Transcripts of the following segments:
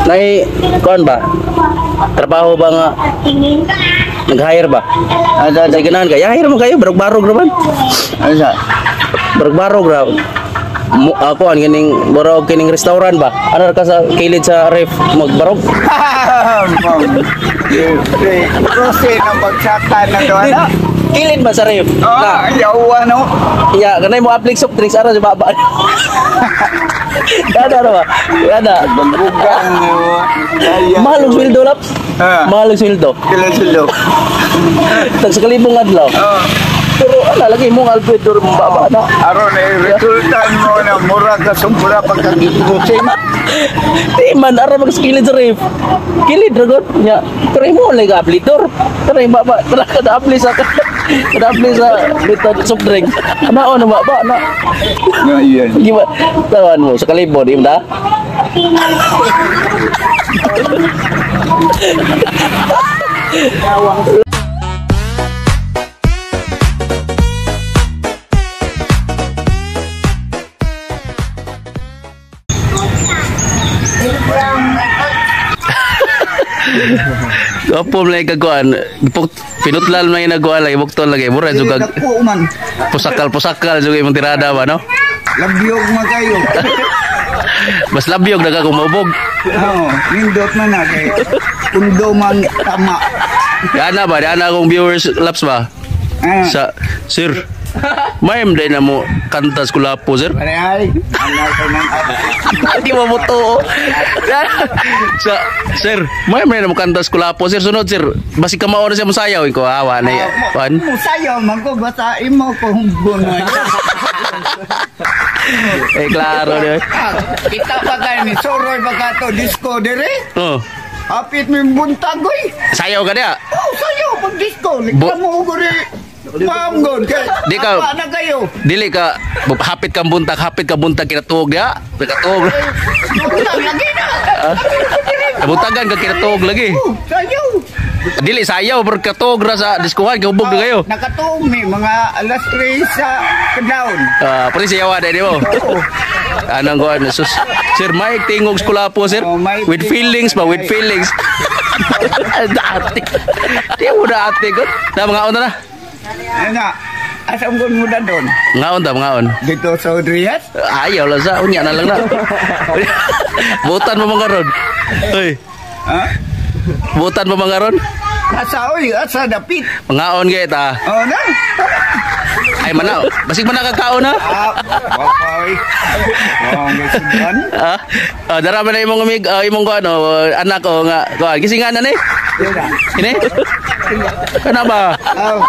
Nay, kuan ba? Trabaho ba nga nag-hire ba? Ada Sa ganahan ka, hire mo kayo, barog-barog raman. Ano sa? Barog-barog ra. Mo ako ang kining barog kining restaurant ba? Ano ra ka sa kilid sa ref magbarog? Rose na pagsaka na to ana. Kilid ba sa ref? Ah, Na. yawa no. Iya, kanay mo aplik soft drinks ara sa baba. Dada ra ba? Dada. Bagbugan mo. Mahal og sweldo laps. Ah. Mahal og sweldo. Kila silo. Tag sa kalibong adlaw. Oh. Pero ala lagi mo Alfred dur baba na. Aron eh resulta mo na mura ka sumpura pagkagikusin. Di man ara mag kilid sa ref. Kilid ra gud nya. Pero imo lang ka aplitor. Pero baba tara kada apli sa kada apli sa little soft drink. Ana na baba na. Ngayon. Giba tawan mo sa kalibo di ba? Opo man kagkuan. Pinutlal man yung nagkuan lagi bukton lagi. Mura jud kag Dako man. pusakal-pusakal jud imong tirada ba no? Labyog man kayo. Mas labyog na ka kung maubog. Oo, nindot man na kay kundo man tama. Dana ba? Dana akong viewers laps ba? Ah. Sa sir. Mayam din na mo kantas kulapo sir. Ay, ay, ano ko nang Di mo mo to. Sa sir, mayam din na mo kantas kulapo sir. Sunod sir, basi kamao na siya musayaw ko awa na kuan. Musayaw man ko basta imo ko humbon na. Eh klaro di. Ah, kita pa tayo ni Soroy pa ka to disco dire. Oh, Hapit mi buntag oy. sayaw ka niya. Oh, sayaw pag disco. Likamo ko ri. Ma'am gon kay. Di ka- Apa na kayo. Dili ka hapit kang buntag, hapit ka buntag kinatuog ya. Kinatuog. Buntag lagi na. Buntagan ka kinatuog lagi. Oh, sayaw. Dili sayaw pero katuog ra sa diskuhan kahubog na kayo. Nakatuog mi mga alas 3 sa kadlawon. Ah, pre siya wa mo. Anong kuan sus. Sir Mike tingog sa kulapo sir. Oh, Mike With tingog. feelings ba with feelings. Dati. Di mo na ate ko. Na mga na. Ano na? Asa ang gon mo na doon? Ngaon ta ngaon. Dito sa Udrias? Ayaw lang sa unya na lang na. Butan mo mga ron. Oy, Ha? butan mo mga ron. Asa oy, asa dapit. Mangaon kay ta. Oh na. Ay mana, basig man nakakaon ha. Ah, wapa oy. Oh, may sudan. Ah, ah dara man na imong amig, ah, imong kuan oh, anak ko nga kuan. Gisingan na ni. Yun na. Ini? Kana ba? Oh,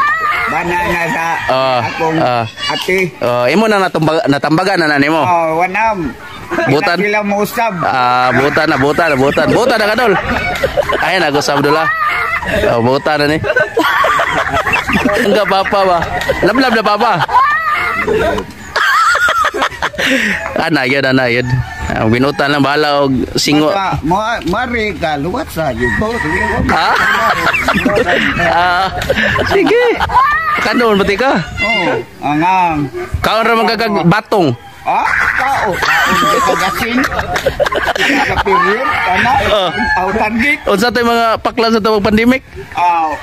banana sa Ah, akong ah. ate. Oh, imo na natumbagan na na nimo. Oh, wanam. Butan. Sila mo usab. Ah, butan na, butan na, butan. Butan na kadol. Ayan ako sa Abdullah. Oh, butan na ni. Enggak papa ba. Lablab na papa. Ana yun, ana yun. Ah, binutan lang bahala og singo. Basta, mo mari ka luwat sa yugo. Ha? Ah, sige. Kanon pati ka. Oh, angang. Kaon ra man kag batong. Ah, kao, kaon kagasin. Ka period, kana. Oh. Autan git. Unsa to'y mga paklan sa tawag pandemic? Oh.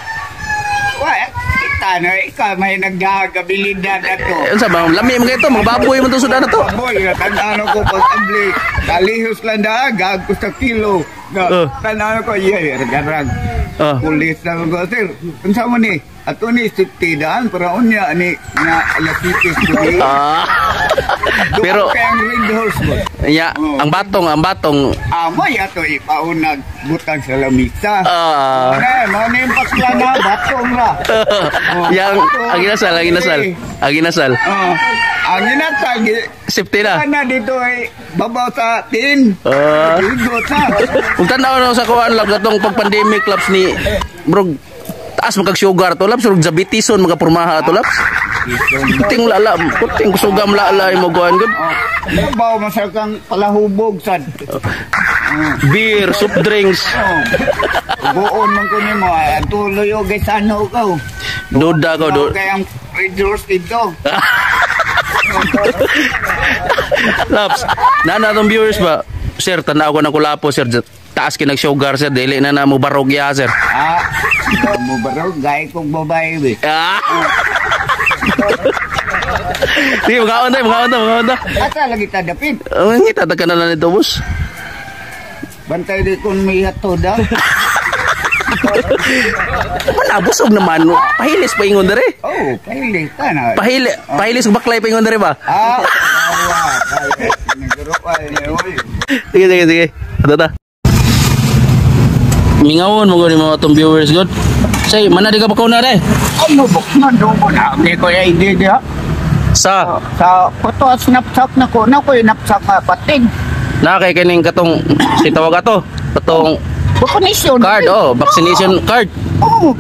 Wa, kita na ikaw may nagagabilidad na to. Eh, Unsa ba lami man kay to, mga baboy man to sudan na to. Boy, tandaan ko pag abli, kalihos lang da, gag ko sa kilo. Oh. Tandaan ko, yeah, garag. Oh. Pulis na ko, sir. Unsa mo ni? Ato ni safety daan para unya ni nga alasitis diri. Ah. Pero kay ang red horse ba? ya, ang batong, ang batong. Amo yato ipaunag butang sa lamisa. Ah. Ano, mao ni yung pakla na batong ra. Oh, Yang batong. ang inasal, ang inasal. Ang inasal. Oh, ang inasal Safety na. Ana dito ay babaw sa tin. Ah. Igot na. Ug tan-aw na sa kuan labs atong pag-pandemic labs ni bro taas magkag sugar to labs rug diabetison mga pormaha to labs. Kuting lala, kuting kusugam lala imo kuan gud. Oh, babaw masakang palahubog sad. Beer, soft drinks, Oh. Buon man ko nimo ay tuloy og sano ko. duda ko do. Kay ang red horse dito. Laps, nana atong viewers ba? Sir, tanaw ko ng kulapo sir. Taas kay nag-sugar, sir, dili na na mo barog ya, sir. Ah, mo barog gay kong babae be. Ah. Sige, magaon tayo, magaon tayo, magaon tayo. Asa lagi ta dapit? Ang ngita ta ka na lang nito, boss. Bantay di kung may hatod ah. Wala, busog naman. No. Pahilis pa ingon dere. Oh, pahilis ka na. Pahili, pahilis ug baklay pa ingon dere ba? Ah, awa, kaya nagro ay oy. Sige, sige, sige. Ato ta. Mingawon mo gud mga atong viewers god. Say, mana di ka bakuna de? Ano ba na do ko na hindi ko ya hindi diha. Sa Sa kuto snapshot na ko na ko napsak nga pating. Na kay kining katong si tawag ato, katong Vaccination. card, oh, vaccination card. Oh.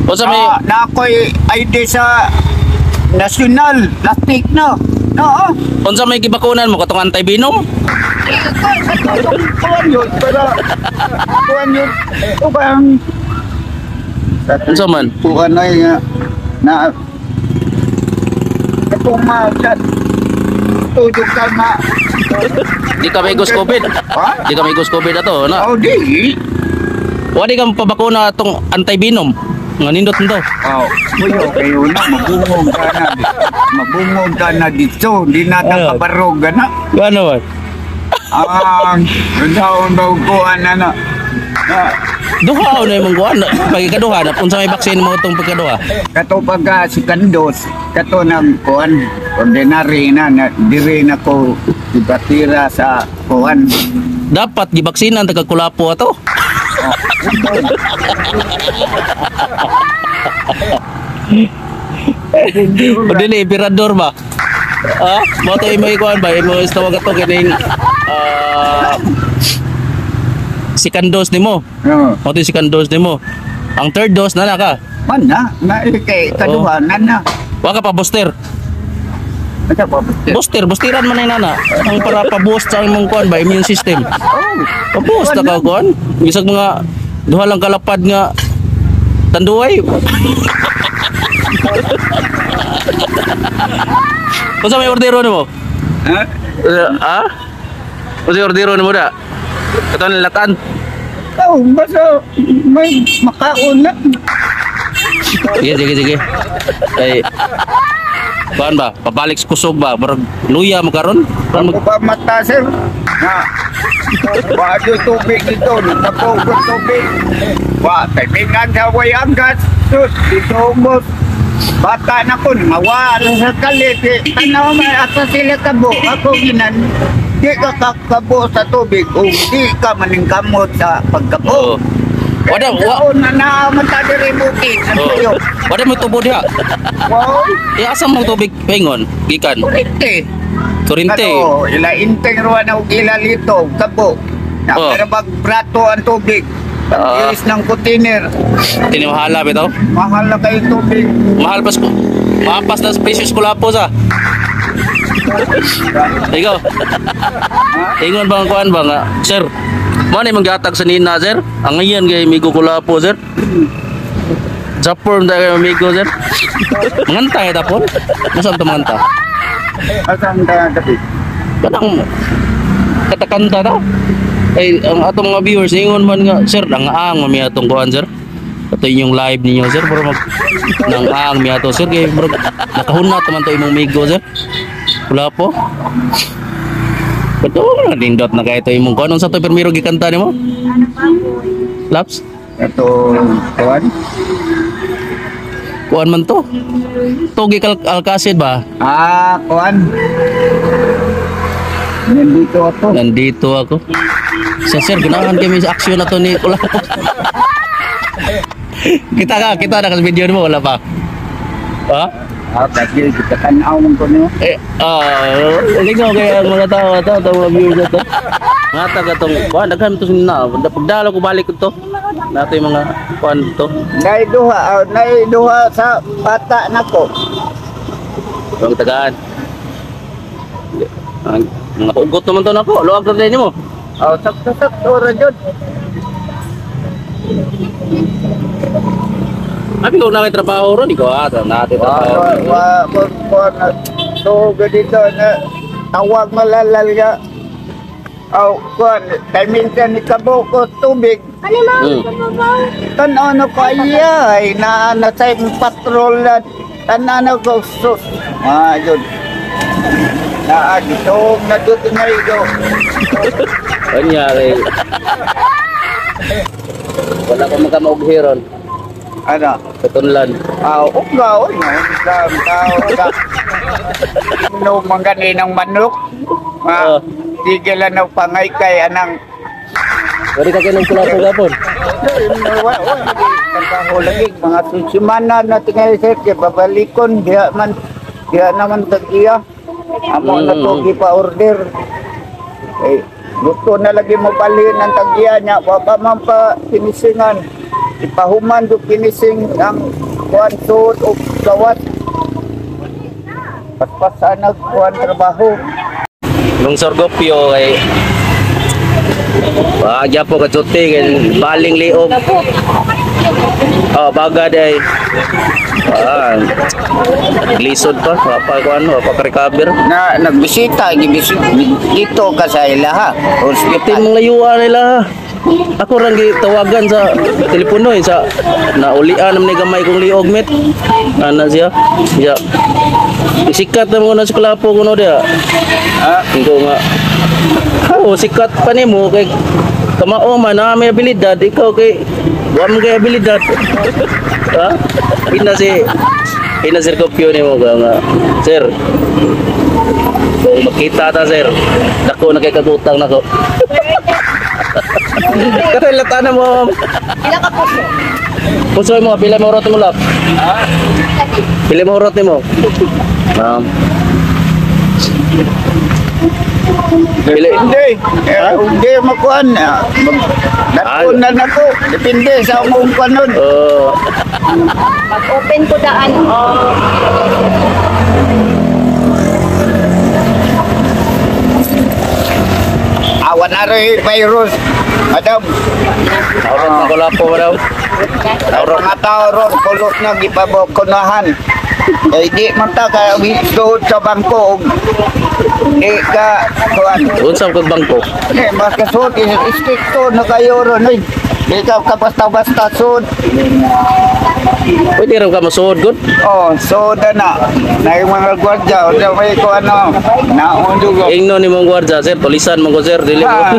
Unsa may Ah, na ako'y ID sa national last week na. Oo. Unsa may gibakunan mo katong anti-venom? Kuan yun, pero kuan yun, upang Unsa man? Kuan na nga na itong ma-chat tudog ka na. Di ka may COVID. Ha? Di ka may COVID ato, na. Oh, di. Wa di ka pabakuna atong anti-venom. Nga nindot nito. Oh, kuyo kayo na mabungog ka na. Mabungog ka na dito, di na Ano? nakabarog ka na. Ano man? Ang unsaon ba kuan na na. Na Duha na imong kuan. Pagikaduha na unsa may vaccine mo itong pagkaduha? Kato pagka si Kandos, kato ng kuan, ordinary na, na diri na ko ibatira sa kuan. Dapat gibaksinan taga Kulapo ato. O dili emperador ba? Ah, mo to imo ikuan ba? Imo is tawag ato kining second dose nimo. No. Mo to yung second dose nimo. Ang third dose na na ka. Man na, na kay kaduha na na. Wa ka pa booster. Ano ba? Booster, boosteran man na nana. Ang para pa-boost sa imong kuan ba immune system. Oh, Pa-boost na ka kuan. Bisag mga duha lang kalapad nga tanduay. Unsa may ordero nimo? Ha? Ah? Unsa may ordero nimo da? Kato nilatan. Oh, basta may makaon na. Sige, sige, sige. Ay, kuan ba? Pabalik sa kusog ba? Murag luya mo karon? Karon Ako ba mata, sir? Na, Wado tubig dito, natapog ko tubig. Wa, kaibigan sa way anggas. Sus, dito mo. Bata na ko, mawala sa kalit. Eh. Tanaw man, asa sila kabo. Ako ginan, di ka kakabo sa tubig o di ka maningkamot sa Oo. pagkabo. Wala, wa, Wa, na naamon ta diri bukid. Ano oh. yun? Wala mo tubo diha. Wow, Eh, asa mo tubig pengon? Gikan. kurente. Kurente. Ano, ila inteng ruwan na og ila lito, kabo. Na Oh. pero pag brato ang tubig. Ah. Pag ng container, Tinimahala bitaw. mahal na kayo tubig. Mahal pas ko. Mapas na sa presyo sa kulapo sa. Ikaw. Ingon ba ang kuan ba nga? Sir, mo ni manggatag sa nina, sir? Ang ngayon kay migo kulapo, sir. Japon ta kay migo, sir. Manganta ya tapon. Masa to manganta? Asan ka gabi? Kanang katakanta ta. Ay, ang atong mga viewers ingon man nga, sir, nangaang mami atong kuan, sir. Ato inyong live ninyo, sir, pero mag nangaang mi ato, sir, kay bro, nakahunat naman to imong migo, sir. Wala po. Bato na nindot na kay to imong kuan unsa to pirmiro gikanta nimo? Laps? Ito, kuan? Kuan man to. Tugi kal alkasid ba? Ah, kuan. Nandito ako. Nandito ako. Sa sir, ganahan kami sa aksyon na to ni Wala po. Kita ka, kita na kasi video mo, wala pa. Ha? Ah, kasi kita tanaw man ko niyo. Eh, ah, lingaw kaya ang mga tao ato, atong mga viewers ato. Mga taga tong, kuan, daghan to na. Pagdalo ko balik to. Nato yung mga kuan to. Nay duha, ah, nay duha sa bata nako. Ang tagaan. Ang mga ugot naman to nako. Luwag na din mo. Oh, sakto-sakto ra jud. Abi ko na kay trabaho ron, ikaw ah, natin Wa trabaho. wa wa wa na to dito na tawag malalal ga. Aw, kuan, timing sa ni kabo ko tubig. Tanaw na ko ay na na sa imong patrol na tanaw na ko sus. Ah, yun. Na dito na dito na ito. Kanya kay wala ko magkamaughiron. Ano? Katunlan. Ah, uga oy, no. Tao ka. No mga ng manok. Ah, Oh. tigilan ng pangay kay anang Pwede ka kinong kulapo gapon. wa wa trabaho lagi mga susimana na tingay sir kay babalikon diha man diha naman tagiya. Amo na to gipa-order. Eh, gusto na lagi mo balhin ang tagya niya, wa pa man pa pinisingan. Ipahuman do pinising ang kuan suod o gawat. Paspasan nag kuan trabaho. Nung sorgopyo kay Bagya po katsuti kay baling liog. Oh, baga day. Ah. Lisod pa, wa pa ko ano, wa pa ka-recover. Na nagbisita, gibisita dito ka sa ilaha. Iti Hospital. mong layuan nila. Ako rang gitawagan sa telepono eh, sa naulian naman ni gamay kong liog met. Ana siya. Ya. Sikat na mo na sa kulapo kuno dia. Ah, Tingko nga. Oo, sikat pa nimo kay kamao man na may abilidad ikaw kay wa man kay abilidad. Ha? Ina si ina sir kopyo nimo ka nga. Sir. Kung makita ta sir, dako na kay kagutang nako. Kato lata na mo. Pila ka puso? Puso mo pila mo rot mo lap. Pila mo rot nimo. Ma'am. Pila Depende. Eh, hindi makuan. Dakon na nako. Depende sa akong kuanon. Oh, Mag-open ko daan. Oh. Awan na rin virus. Madam, Aurat ng kulapo ba daw? ang mga tao ron, kulot na gipabokunahan. Eh, di man ta ka suod sa bangko. Og di ka, kuan. Unsa kag bangko? Eh, mas kasuod, istrikto na kayo ron. Eh. Di ka basta-basta suod. Pwede ra ka masuod gud. Oh, suod na na. Na yung mga gwardya, o sa may ko ano, naon ko. Ingno ni mong gwardiya sir, tulisan mo ko sir, dili mo. Ha,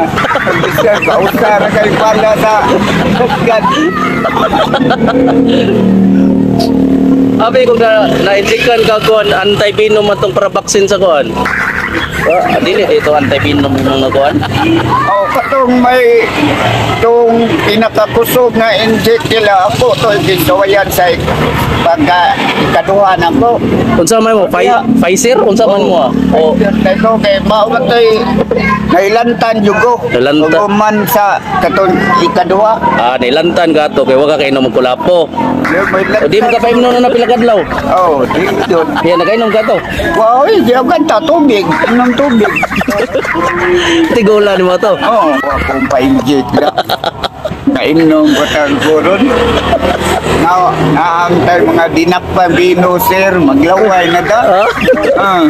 bisan, pausa na kayo pala sa hugad. Abi kung na na-injectan ka kuan anti-venom atong para vaccine sa kuan. Ah, dili ito anti-venom imong nga kuan. Oh, katong may tong pinakakusog nga inject nila ako to gisuwayan sa pagka ikaduha na ko. Unsa man mo? Pfizer unsa man mo? Ah? O Kay ko kay mao man to'y nailantan jugo. Nailantan. Ug man sa katong ikaduha. Ah, nilantan ka ato kay wa ka kainom og kulapo. May O di mo ka paimnon na pila kadlaw. Oh, di yun. Yan nagainom ka to. Wow, di ako kanta tubig. Inom tubig. Tigula ni mo to. Oh, wa kong pa-inject na. Nainom ko tang kuron. Na naantay mga dinakpa bino sir, maglaway na da. Ah.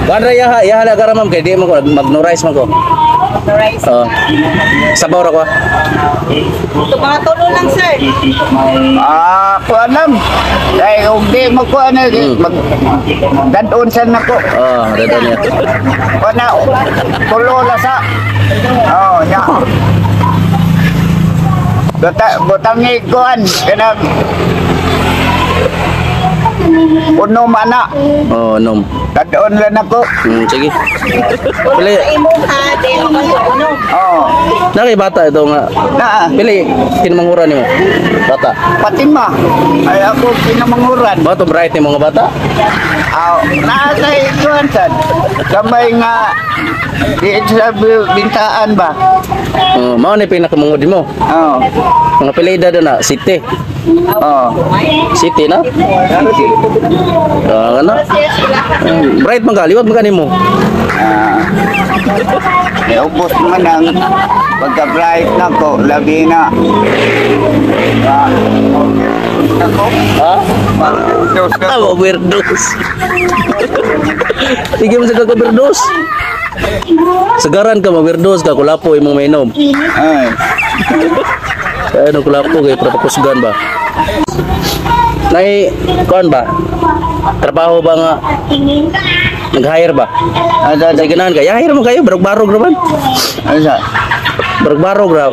Kuan ra yaha, yaha na gara ma'am kay di mo ko magnorize man ko. Rice. Oh. Sabaw ra ko. Ito mga tulo lang, sir. Ah, ko alam. Kay kung di mo ko ano, mag dadon sa nako. Oh, dadon niya. Wala, tulo la sa. Oh, nya. Bata, butang kuan kanang uno mana Oh, nom. dadon lang ako. Sige. Tulo Pili. sa imong ha, then uno. Oh, Na kay bata ito nga. na Pili kinamangura nimo. Bata. Fatima. Ay ako pinamanguran. Ba to bright ni mga bata? Aw, nasa ikuan sad. Gamay nga di sa bintaan ba? Oh, mao ni pinakamangod mo. Oh. Mga pila edad na city. Oh. City na? Ah, ano? Bright man ka, liwat man ka nimo. Ah. Naubos man ang pagka-bright na ko, labi na. Ah, okay. Ako. Ha? Ma-overdose na Ah, ko. overdose. Sige mo sa kag-overdose. Sagaran ka, ma-overdose ka, kulapo imong mainom. Ay. Ano kulapo kay para pakusgan ba? Nay, kuan ba? Trabaho ba nga nag-hire ba? Asa, Sa ganahan ka, hire mo kayo, barog-barog raman. asa. Barog-barog ra.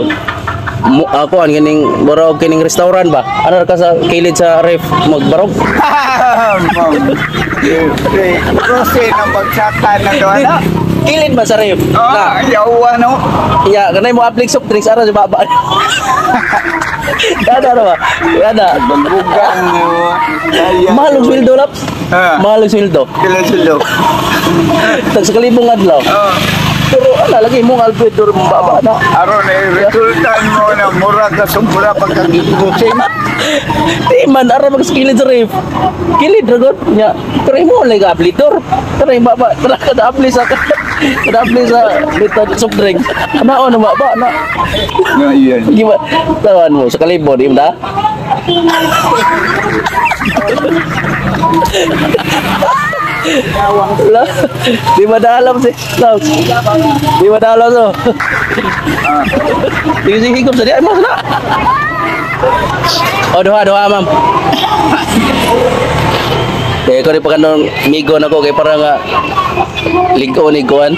Mo ako ang kining barog kining restaurant ba? Ano ka sa kilid sa ref magbarog? Rose ng pagsaka na doon. Kilid ba sa ref? Ah, Na. yawa no. Iya, kanay mo aplik soft drinks ara sa baba. Kada ra ba? Kada. Banggugan mo. Mahal og sweldo laps. Ah. Mahal og sweldo. Kila sila. Tag sa kalibong adlaw. Oh. Pero ala lagi mong Alfred dur mong baba na. Aron eh, resultan mo na mura ka sumpura pagkagitusing. Di man ara mag kilid sa ref. Kilid ra gud nya. Pero imo lang ka aplitor. Pero yung baba tara kada apli sa kada apli sa dito soft drink. Ana ono baba na. Nga yan. Di ba? Tawan mo sa kalibo di ba? La, di ba na alam si Laos? Di ba na alam so? Sige, sige, higop sa di. Ay, mo na. O, duha, duha, ma'am. Kaya ko rin pa kanong migo na ko, kaya parang nga, ligo ni Kuan.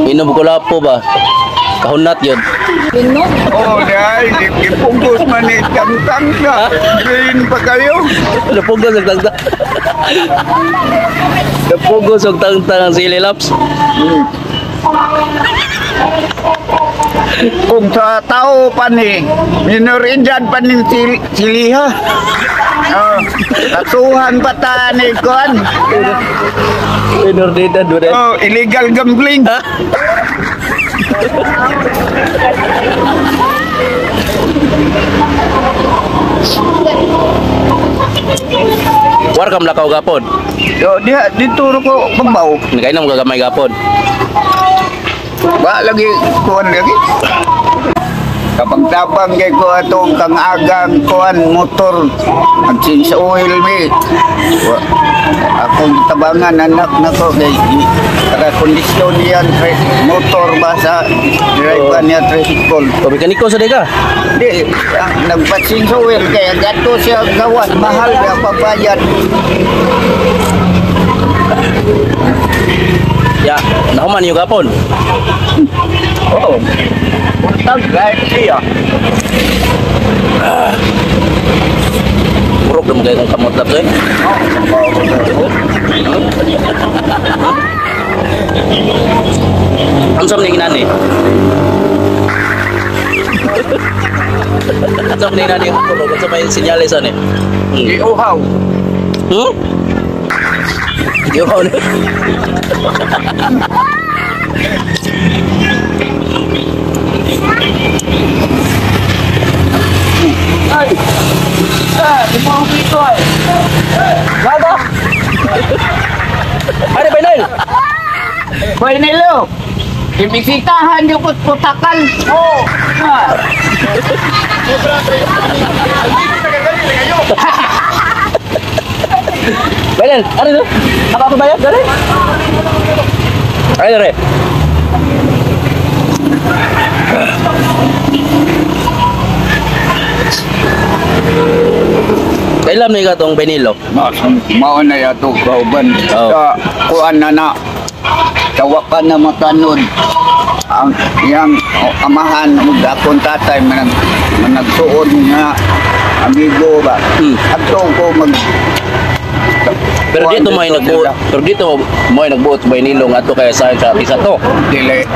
Inom ko lapo ba? Kahunat yun. Binog. Oh, dahil ipugos man ni tangtang na. Green pa kayo. Napugos og tangtang. Napugos og tangtang ang sili laps. Kung sa tao pa ni, minoridad pa ni siliha. Oh, kasuhan pa ta ni Kuan. Inordidan do. Oh, illegal gambling. War kam lakaw gapon. So, diha dito ro ko pagbaw. Nakainom ka gamay gapon. Ba lagi kuan lagi. Kapag tabang kay ko atong kang agang kuan motor ang sa oil mi. Akong tabangan anak nako kay para kondisyon niyan motor ba sa driver niya tricycle. O mekaniko sa ka. Di ang nagpatsin sa oil kay gato siya gawas mahal na pabayad. Ya, nahuman niyo gapon. Oh. Untag gayud siya. Purok na mo kay kong kamot laps eh. Ang sam ni ginani. Ang sam ni ginani ang tulog. Ang sam may sinyales ani. Giuhaw. Hmm? Giuhaw na. Ay! Ah, di mo dito ay. Gaga. Ano ba Noel? Hoy Nilo. Ibisitahan yung putakan. Oo. Oh. Bainel, ano ito? Ako ako bayad, dali. Ay, dali. Kailan na ikaw itong Benilo? Mao na yato kauban. Oh. Sa kuan na na. Sa ka na matanod. Ang iyang amahan ug akong tatay manag managsuod nga amigo ba. Adto ko mag Pero dito may nagbuot, pero dito may nagbuot sa Benilo nga ato kaya sa sa isa to. Dili.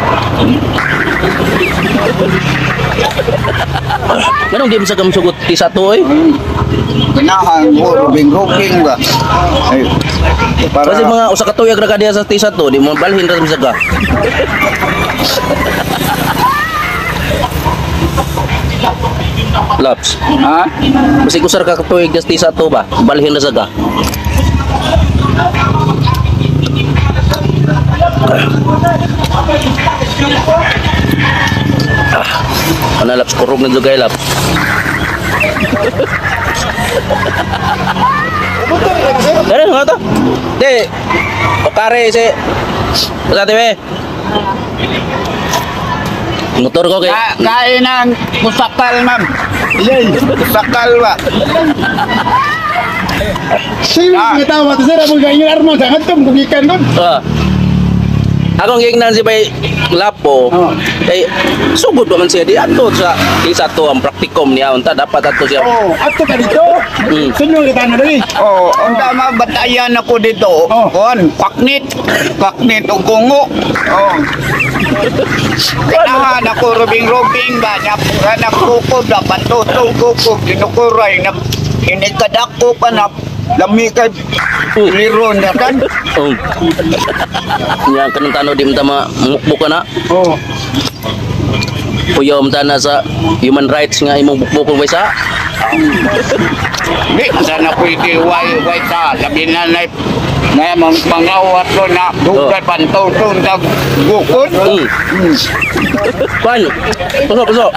Ganong di mo sa kamsugot isa to eh. Ganahan ko rubing-rubing ba. Ay, para Kasi mga usa ka tuyag ra ka diha sa tisa to, di mo balhin ra sa ka. Laps. Ha? Basig usar ka katuig sa tisa to ba? Balhin ra sa ka. Ah, ana laps kurog na jugay laps. Motor ka sir. Dere nga to. Di. Okare si sa TV. Motor ko kay Kain ang kusakal, ma'am. Kusakal ba? Sir, nga tawa to sir, among gaingon armo sa ngadtong kung gikan kon. Ah. Akong giingnan si Bay Lapo, kay sugod pa man siya di ato sa isa to ang praktikum niya unta dapat ato siya. Oh, ato ka dito. Sunyo kita na dali. Oh, ang tama batayan ako dito. Oh. Kuan, paknit. Paknit og kungo. Oh. Kanahan ako rubing-rubing ba na anak ko da pantutong ko ko ginukuray na inikadako pa na lami kay liron na kan. Oh. Nya kanang tano di man ta mukbuk ka na. Oh. Puyo man ta na sa human rights nga imong bukbukon way sa. Di sana pwede way way sa labi na na na mga pangawat ko na dugay pantutong tag gukod. Kwan. Pasok, pasok.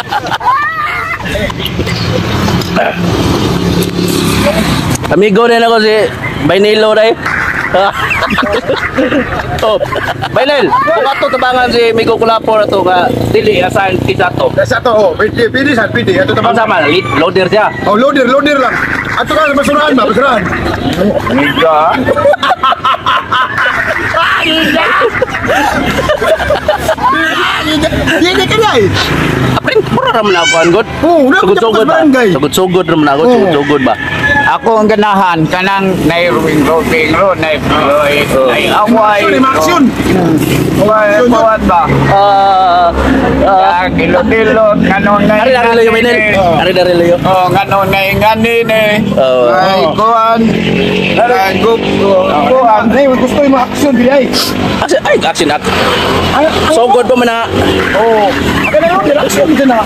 Amigo din ako si Bainilo day. Oh, Bainil, kung ato tabangan si Migo Kulapo na to nga dili asan kita to. Sa to, oh, pwede, pwede sa pwede. Ato Ang tabangan. sama, lead loader siya. Oh, loader, loader lang. Ato ka sa basurahan ba, basurahan. Niga. Hindi ka na eh. Aprin, pura raman ako, an god. Oh, wala ko Sugod-sugod ba? barangay. Sugod-sugod raman ako, Oh. sugod-sugod ba? Ako ang ganahan kanang nairuwing-ruwing ro nay nay away. Action, eh, action. Way kuwan ba? Ah, Ah, kilo-kilo ngano na. ari ari layo Bainil. Ari ari layo. Oh, ngano na ngani ni. Oh. Ay kuwan. Ay gup kuwan. Ay, gusto yung mga action, bili ay. Action, ay, action, action. Ay, Sugod pa man na. Oh, ako na loader, action ka na.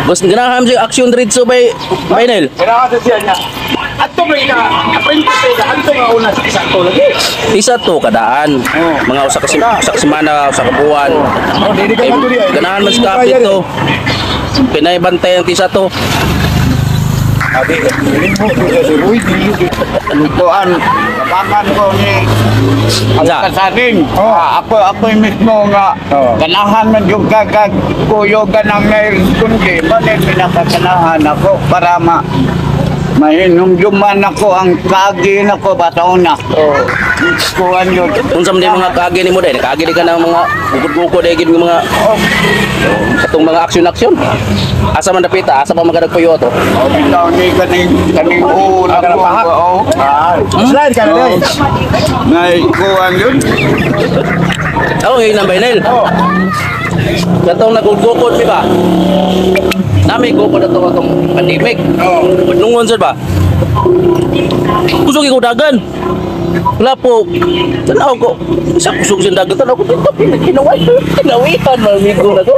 Gusto ganahan siya action diretso bay Bainil. Kailangan sa siya niya. Ato ba ka, apprentice ka, ato nga una sa isang to lagi. Isa to kadaan. Mga usa ka semana, usa ka buwan. Oh, dili ka Kay, man dili ay. ganahan man sa kapit to. Pinaybantay ang tisa to. Adi, dili mo, dili si Roy, dili. Kuan, kabangan ko ni Sa? Kasaring. Oh. Ah, ako ako mismo nga Oh. ganahan man yung gagag kuyo ganang kundi ba na pinakaganahan ako para ma mahinumduman ako ang kagi nako ba sa una. Oh. Kuan yun. Unsa man di mga kaagi nimo dai, kaagi di ka ng mga bukod-bukod dai gid nga mga katong mga action-action. Asa man dapita, asa pa man ka nagpuyo to. Oh, bitaw ni kaning kaning una Ah, ko. pahak. Oo. Ah, slide ka na dai. Nay kuan yun. Ako ngayon ng Bainil. Oh, Katong nagugukod mi ba? Nami gukod ato atong pandemic. oh. Nungon sad ba? Kusog ko dagan. Wala po. Tanaw ko. Sa kusog sa dagan tanaw ko dito kinaway. Kinawihan man amigo na ko.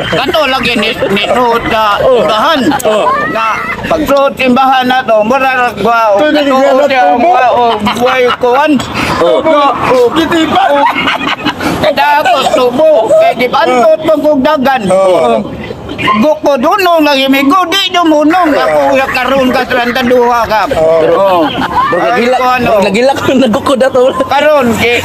Kato lagi ni ni suot sa simbahan. Oh. Na pagsuot simbahan na to, mura ra Ito, Katuo nagigilot siya tubo. wa o way kuan. Oh. Oh, kitipan. Kada ako tubo, kay di pantot mong kog dagan. Oh. Guko dunong lagi mi go di dumunong ako ya karon ka 32 ka. Oh. Oh. Bro, Ay, nagilak, kuan, oh. nagilak ko nagukod ato. Karon ki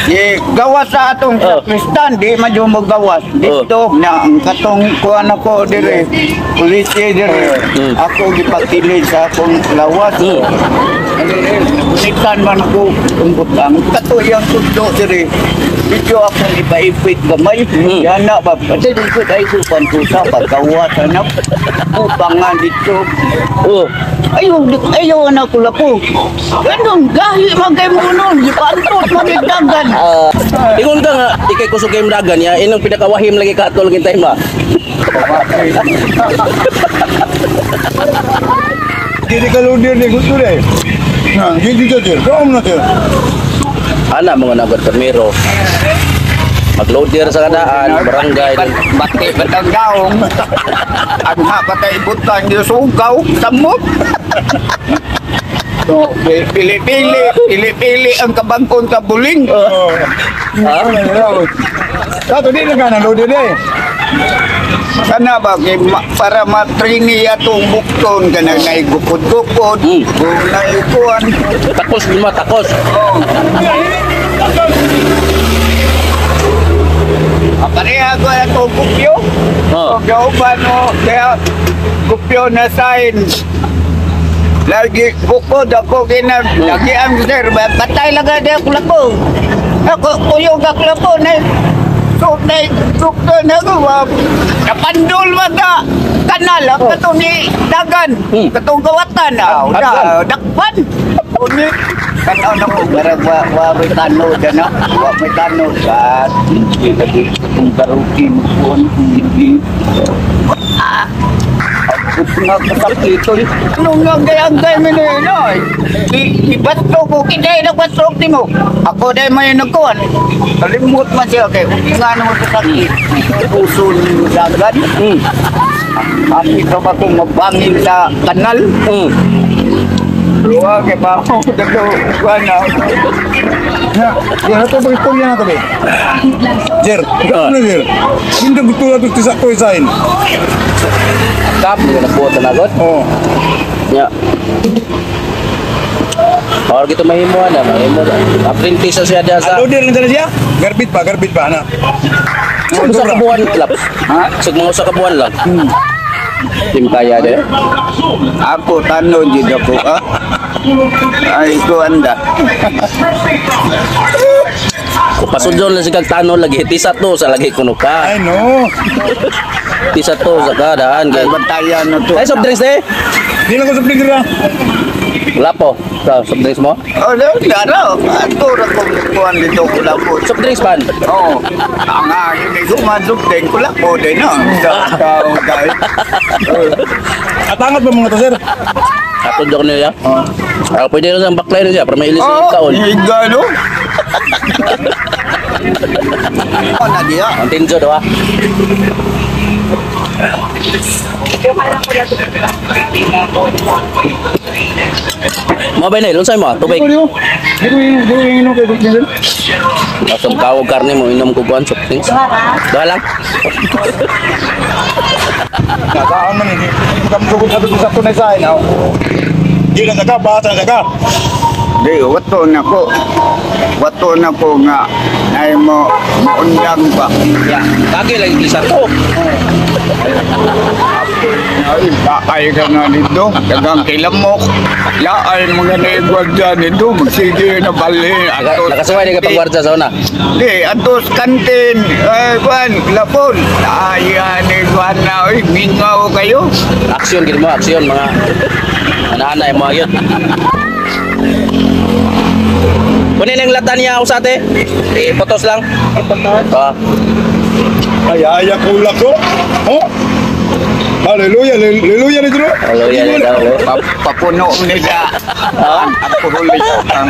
di gawas sa atong Oh. sakristan di man jud mo gawas dito na ang katong kuan ako dire polisi dire ako gipakilid sa akong lawas. Unitan man ko ang kato iyang tudlo dire video akong ipaipit gamay yana ba pati dito ay ko pantusa paggawas anak upangan dito. Oh. Ayaw, ayaw na ko lapo. Ganun, gahi man kay mo nun. Gipantot man yung dagan. Ah, ingon ka nga, di kay kusog kay dagan ya, inong pinakawahim lagi ka atol gintay ma. Dili ka loader ni gusto dai. Na, dili ka sir. Kaom na sir. Ana mga nagad permiro. Magloader sa kadaan, barangay. Bati batang gaong. Ang hapatay butang yung sugaw. Samot. So, pili-pili, pili-pili ang kabangkon sa buling. Oh. Ha? Kato di lang ka na loader eh. Kana ba kay para matrini atong bukton kanang naigukod-gukod, kung naikuan. Takos lima takos. Oh. Pareha ko atong kupyo. Oh. Gauban mo kaya kupyo na sign. Lagi bukod ako kina lagi ang sir patay lang ka ako lako. Ako kuyog ako lako na so na bukod na ko kapandol man ka kanal ang katong ni dagan katong kawatan ah Adgan. da dakpan uni kanaw na ko barag wa wa may tano dyan na wa may tano sa lagi katong karukin kuan hindi nga kasakit. Ano nga gay-anggay mo na yun, oy? Ibato ko, kinay nagbatrok ni mo. Ako dahil may nagkuhan. Kalimut man siya kay nga naman sa sakit. Puso ni mo dagan. Happy ka ba kung mabangin sa kanal? Luwa kay pa ako. Dato, kuhan na. Ya, ya ato pag istorya na to be. Jer, ano Jer? Hindi gusto na to sa to sign. Kap ni na buot na god. Oh. Nya. Or gitu mahimo na, mahimo. Apprentice na siya diya sa Loader lang sana siya? Garbit pa na. Usa ka buwan lang. Ha? Sa mga usa ka buwan lang. Tim kaya de. Ako tanong dito ako, ah. Ay, kuhan da. Kung pasudlon lang si kag tano lagi tisa to sa lagi kuno ka. Ay no. Tisa to sa ka daan Ay, kay. bantayan na to. Ay soft drinks de. Di lang ko sa drinks ra. Wala po. Sa soft drinks mo? Oh, no, daro. Ato ra kong kuhan dito kulapot. Soft drinks pan. Oo. Ang hindi ko masuk din kulapot din, no? Sa taong kay. Atangat ba mga to sir? Ato jok niya. Ah, pwede rin ang baklay na siya para mailis Oh, yung kaon. higa, no? Oh, na diya. Ang tinjo do ah. Mo ba na unsay mo? Tubig. Di ko di ko di ko inom kay sir. Asam kawog karne mo inom ko kuan soft drinks. Duha lang. Nakaon man ini. Kam sugod ato sa to na sign. aw. Di lang ka bata na ka. Di, wato na ko. Wato na ko nga. Ay mo, maundang pa. Ya, kagi lagi isa to. Ay, laay ka nga nito. Dagang kilamok. Laay mga naigwag dyan nito. Magsige na bali. Atos- Nakasuway di ka pangwarda sa una. Di, atos kantin. Ay, kwan, lapon. Ay, ani, kwan na. Ay, mingaw kayo. Aksyon gid mo, aksyon mga ana-ana yung mga yun. Kunin ang lata niya ako sa ate. Ipotos lang. Ipotos. Ah, Ay ay kulak ko. Oh. Hallelujah, hallelujah ni dro. Hallelujah ni daw. Papuno nila. Ang alkoholik. Ang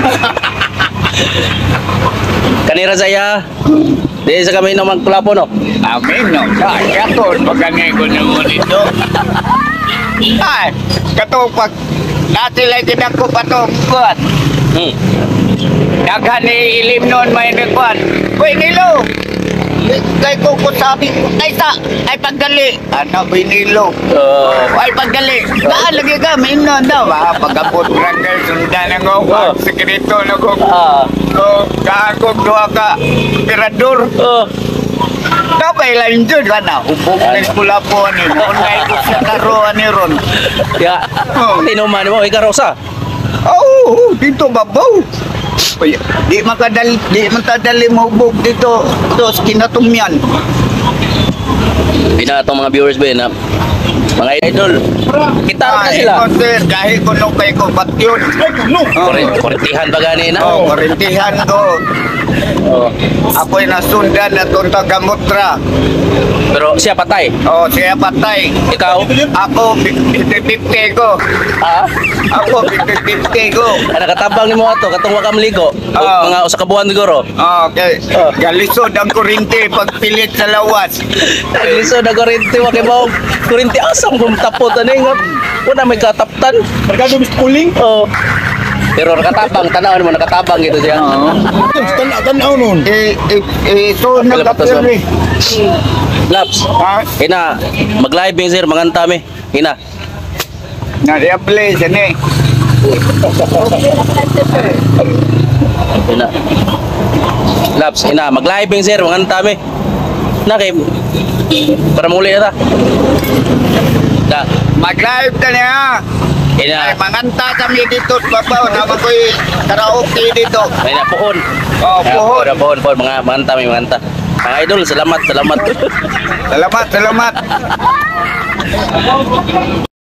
Kanira saya. Di sa kami inom ang kulapo no. amin, no. Ay, atos, pagkangay ko na mo nito. Ay, katong pag dati lang kinako pa to, kwan. Daghan ni ilim noon may nagkwan. Uy, nilo! Kay ko ko sabi ko, ay sa, ay pagdali. Ano, binilo. Ay pagdali. Daan lagi ka, may noon daw. Ah, pagkapot rangay, sundan ang ako. Oh. Sekreto na ko. Ah. Ko, kaakog duha ka, pirador. Oh. Kapay lang dyan ka na. Ubog na pula po ani. Noon na ko sa karo ani ron. Ya. Oh. Tinuman mo ikaw Rosa. Oh, dito babaw. Uy, di makadali, di matadali mo hubog dito. Tos kinatumyan. Pina atong mga viewers ba na mga idol. Kita na Ay, sila. ikaw, sir, dahil kuno kay ko batyon. Ay no. Oh, Korentihan ba gani na? oh, korintihan ko. Oh. Ako'y nasundan na itong tagamutra. Pero siya patay. Oh, siya patay. Ikaw? Ako, 50-50 ko. Ha? Ako, 50-50 ko. Ah, nakatabang ni mo ato katong wa ka maligo. O, Ah. mga usa ka buwan siguro. Okay. Oh. Galisod ang kurinte pagpilit sa lawas. Lisod na kurente wa kay mao. Kurente asang gumtapot ani nga. Wala may kataptan. Merkado bis kuling. Oh. Pero nakatabang, tanaw mo nakatabang gitu siya. Tanaw tanaw nun. Eh, eh, eh, ito Pila pa to, sir? nagkapirmi. Laps. Ha? Ina, mag-live mi sir, manganta mi. Ina. Nariable siya ni. Ina. Laps, ina, mag-live mi sir, manganta mi. Na kay para muli na ta. Da. Mag-live ka niya. Ina, Ay, manganta kami dito sa babaw. Nama ko'y karaoke dito. ina puhon. Oh, puhon. Puhon, puhon, puhon, mga manganta mi, manganta. Mga idol, salamat, salamat. Salamat, salamat.